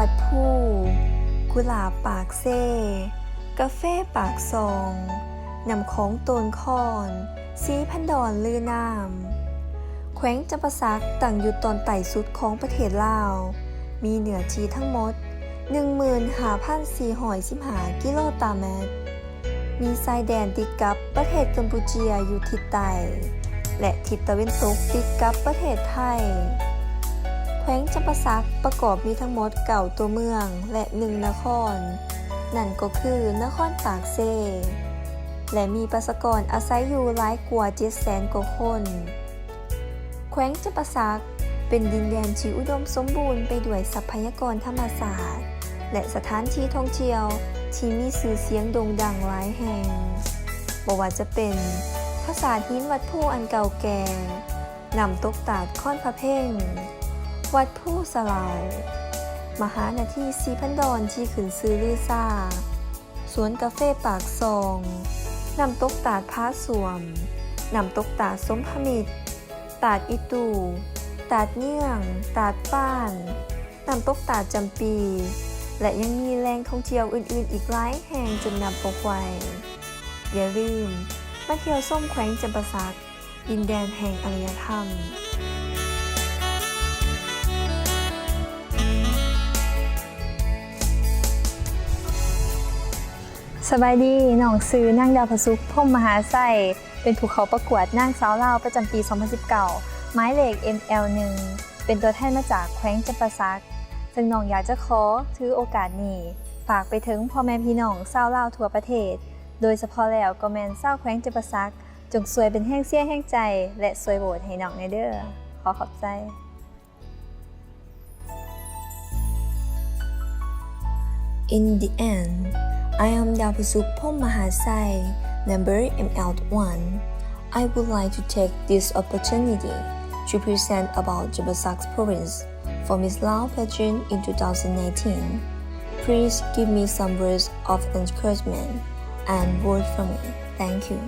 ວັດພູ, ກຸຫຼາບປາກເຊ, ກາເຟປາກຊ່ອງ, ນ້ຳຂອງໂຕນຄອນ, ສີພັນດອນ ຫຼື ນ້ຳ. ແຂວງຈຳປາສັກຕັ້ງຢູ່ຕອນໃຕ້ສຸດຂອງປະເທດລາວ, ມີເນື້ອທີ່ທັງໝົດ ໜຶ່ງໝື່ນຫ້າພັນສີ່ຮ້ອຍສິບຫ້າ ກິໂລຕາແມັດ. ມີຊາຍແດນຕິດກັບປະເທດກຳປູເຈຍຢູ່ທິດໃຕ້ ແລະ ທິດຕາເວັນຕົກຕິດກັບປະເທດໄທ. ແຂວງຈຳປາສັກປະກອບມີທັງໝົດເກົ້າຕົວເມືອງ ແລະ ໜຶ່ງນະຄອນ, ນັ້ນກໍຄືນະຄອນປາກເຊ ແລະ ມີປະຊາກອນອາໄສຢູ່ຫຼາຍກວ່າເຈັດແສນກວ່າຄົນ. ແຂວງຈຳປາສັກເປັນດິນແດນທີ່ອຸດົມສົມບູນໄປດ້ວຍຊັບພະຍາກອນທຳມະຊາດ ແລະ ສະຖານທີ່ທ່ອງທ່ຽວທີ່ມີຊື່ສຽງໂດ່ງດັງຫຼາຍແຫ່ງ, ບໍ່ວ່າຈະເປັນປາສາດຫີນວັດພູອັນເກົ່າແກ່, ນ້ຳຕົກຕາດຄອນພະເພັງ, ວັດພູສະເຫຼົາ, ມະຫານາທີສີພັນດອນທີ່ຂຶ້ນຊື່ລືຊາ, ສວນກາເຟປາກຊ່ອງ, ນ້ຳຕົກຕາດຜາສ້ວມ, ນ້ຳຕົກຕາດສົມພະມິດ, ຕາດອີຕູ, ຕາດເຍືອງ, ຕາດປ້ານ, ນ້ຳຕົກຕາດຈຳປີ ແລະ ຍັງມີແຫຼ່ງທ່ອງທ່ຽວອື່ນໆອີກຫຼາຍແຫ່ງຈົນນັບບໍ່ໄຫວ. ຢ່າລືມມາທ່ຽວຊົມແຂວງຈຳປາສັກ, ດິນແດນແຫ່ງອາລະຍະທຳ. ສະບາຍດີ, ນ້ອງຊື່ນາງດາວພະສຸກ ພົມມະຫາໄຊ, ເປັນຜູ້ເຂົ້າປະກວດນາງສາວລາວປະຈຳປີສອງພັນສິບເກົ້າ ໝາຍເລກ ເອັມແອລໜຶ່ງ ເປັນຕົວແທນມາຈາກແຂວງຈຳປາສັກ, ເຊິ່ງນ້ອງຢາກຈະຂໍຖືໂອກາດນີ້ ຝາກໄປເຖິງພໍ່ແມ່ພີ່ນ້ອງຊາວລາວທົ່ວປະເທດ, ໂດຍສະເພາະແລ້ວກໍແມ່ນຊາວແຂວງຈຳປາສັກ, ຈົ່ງຊ່ວຍເປັນແຮງເຊຍແຮງໃຈ ແລະ ຊ່ວຍໂຫວດໃຫ້ນ້ອງແດ່ເດີ້. ຂໍຂອບໃຈ. In the end, I am Dawpusuk Phom Mahasai, number M L one. I would like to take this opportunity to present about Champasak province for Miss Lao pageant in two thousand nineteen. Please give me some words of encouragement and vote for me. Thank you.